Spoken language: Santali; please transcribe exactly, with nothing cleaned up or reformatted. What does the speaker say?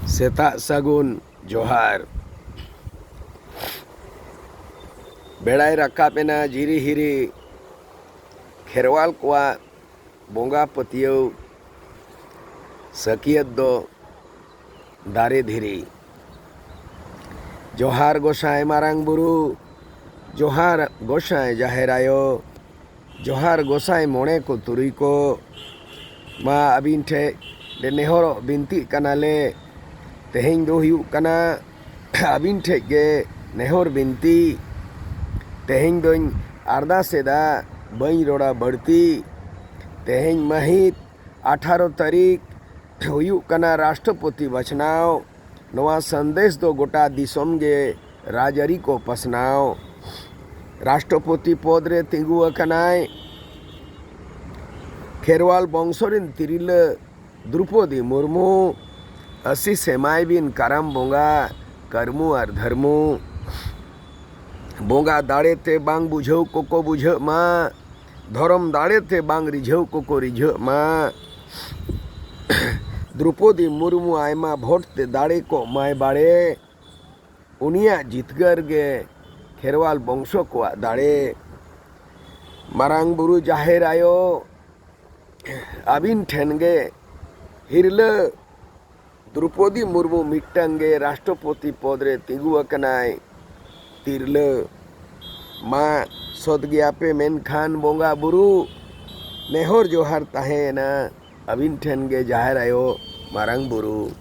ᱥᱮᱛᱟᱜ ᱥᱟᱹᱜᱩᱱ ᱡᱚᱦᱟᱨ᱾ ᱵᱮᱲᱟᱭ ᱨᱟᱠᱟᱵ ᱮᱱᱟ ᱡᱤᱨᱤ ᱦᱤᱨᱤ᱾ ᱠᱷᱮᱨᱣᱟᱞ ᱠᱚᱣᱟᱜ ᱵᱚᱸᱜᱟ ᱯᱟᱹᱛᱭᱟᱹᱣ ᱥᱟᱹᱠᱤᱭᱟᱹᱛ ᱫᱚ ᱫᱟᱨᱮ ᱫᱷᱤᱨᱤ᱾ ᱡᱚᱦᱟᱨ ᱜᱚᱸᱥᱟᱭ ᱢᱟᱨᱟᱝ ᱵᱩᱨᱩ, ᱡᱚᱦᱟᱨ ᱜᱚᱸᱥᱟᱭ ᱡᱟᱦᱮᱨ ᱟᱭᱳ, ᱡᱚᱦᱟᱨ ᱜᱚᱸᱥᱟᱭ ᱢᱚᱬᱮ ᱠᱚ ᱛᱩᱨᱩᱭ ᱠᱚ᱾ ᱢᱟ ᱟᱹᱵᱤᱱ ᱴᱷᱮᱡ ᱞᱮ ᱱᱮᱦᱚᱨᱚᱜ ᱵᱤᱱᱛᱤᱜ ᱠᱟᱱᱟᱞᱮ᱾ ᱛᱮᱦᱮᱧ ᱫᱚ ᱦᱩᱭᱩᱜ ᱠᱟᱱᱟ ᱟᱹᱵᱤᱱ ᱴᱷᱮᱡ ᱜᱮ ᱱᱮᱦᱚᱨ ᱵᱤᱱᱛᱤ᱾ ᱛᱮᱦᱮᱧ ᱫᱚᱧ ᱟᱨᱫᱟᱥ ᱮᱫᱟ, ᱵᱟᱹᱧ ᱨᱚᱲᱟ ᱵᱟᱹᱲᱛᱤ᱾ ᱛᱮᱦᱮᱧ ᱢᱟᱹᱦᱤᱛ ᱟᱴᱷᱟᱨᱚ ᱛᱟᱹᱨᱤᱠᱷ ᱦᱩᱭᱩᱜ ᱠᱟᱱᱟ ᱨᱟᱥᱴᱨᱚᱯᱚᱛᱤ ᱵᱟᱪᱷᱱᱟᱣ᱾ ᱱᱚᱣᱟ ᱥᱟᱸᱫᱮᱥ ᱫᱚ ᱜᱚᱴᱟ ᱫᱤᱥᱚᱢ ᱜᱮ ᱨᱟᱡᱽᱟᱹᱨᱤ ᱠᱚ ᱯᱟᱥᱱᱟᱣ᱾ ᱨᱟᱥᱴᱨᱚᱯᱚᱛᱤ ᱯᱚᱫᱽ ᱨᱮ ᱛᱤᱸᱜᱩ ᱟᱠᱟᱱᱟᱭ ᱠᱷᱮᱨᱣᱟᱞ ᱵᱚᱝᱥᱚ ᱨᱮᱱ ᱛᱤᱨᱞᱟᱹ ᱫᱨᱩᱯᱚᱫᱤ ᱢᱩᱨᱢᱩ᱾ ᱟᱹᱥᱤᱥ ᱮᱢᱟᱭ ᱵᱤᱱ ᱠᱟᱨᱟᱢ ᱵᱚᱸᱜᱟ, ᱠᱟᱹᱨᱢᱩ ᱟᱨ ᱫᱷᱟᱹᱨᱢᱩ᱾ ᱵᱚᱸᱜᱟ ᱫᱟᱲᱮ ᱛᱮ ᱵᱟᱝ ᱵᱩᱡᱷᱟᱹᱣ ᱠᱚᱠᱚ ᱵᱩᱡᱷᱟᱹᱜ ᱢᱟ, ᱫᱷᱚᱨᱚᱢ ᱫᱟᱲᱮ ᱛᱮ ᱵᱟᱝ ᱨᱤᱡᱷᱟᱹᱣ ᱠᱚᱠᱚ ᱨᱤᱡᱷᱟᱹᱜ ᱢᱟ᱾ ᱫᱨᱩᱯᱚᱫᱤ ᱢᱩᱨᱢᱩ ᱟᱭᱢᱟ ᱵᱷᱳᱴ ᱛᱮ ᱫᱟᱲᱮ ᱠᱚᱜ ᱢᱟᱭ ᱵᱟᱲᱮ᱾ ᱩᱱᱤᱭᱟᱜ ᱡᱤᱛᱠᱟᱹᱨ ᱜᱮ ᱠᱷᱮᱨᱣᱟᱞ ᱵᱚᱝᱥᱚ ᱠᱚᱣᱟᱜ ᱫᱟᱲᱮ᱾ ᱢᱟᱨᱟᱝ ᱵᱩᱨᱩ ᱡᱟᱦᱮᱨ ᱟᱭᱳ, ᱟᱹᱵᱤᱱ ᱴᱷᱮᱱ ᱜᱮ ᱦᱤᱨᱞᱟᱹ ᱫᱨᱩᱯᱚᱫᱤ ᱢᱩᱨᱢᱩ ᱢᱤᱫᱴᱟᱝ ᱜᱮ ᱨᱟᱥᱴᱨᱚᱯᱚᱛᱤ ᱯᱚᱫᱽ ᱨᱮ ᱛᱤᱸᱜᱩ ᱟᱠᱟᱱᱟᱭ ᱛᱤᱨᱞᱟᱹ᱾ ᱢᱟ ᱥᱚᱛ ᱜᱮᱭᱟᱯᱮ, ᱢᱮᱱᱠᱷᱟᱱ ᱵᱚᱸᱜᱟ ᱵᱩᱨᱩ ᱱᱮᱦᱚᱨ ᱡᱚᱦᱟᱨ ᱛᱟᱦᱮᱸᱭᱮᱱᱟ ᱟᱹᱵᱤᱱ ᱴᱷᱮᱱ ᱜᱮ ᱡᱟᱦᱮᱨ ᱟᱭᱳ, ᱢᱟᱨᱟᱝ ᱵᱩᱨᱩ᱾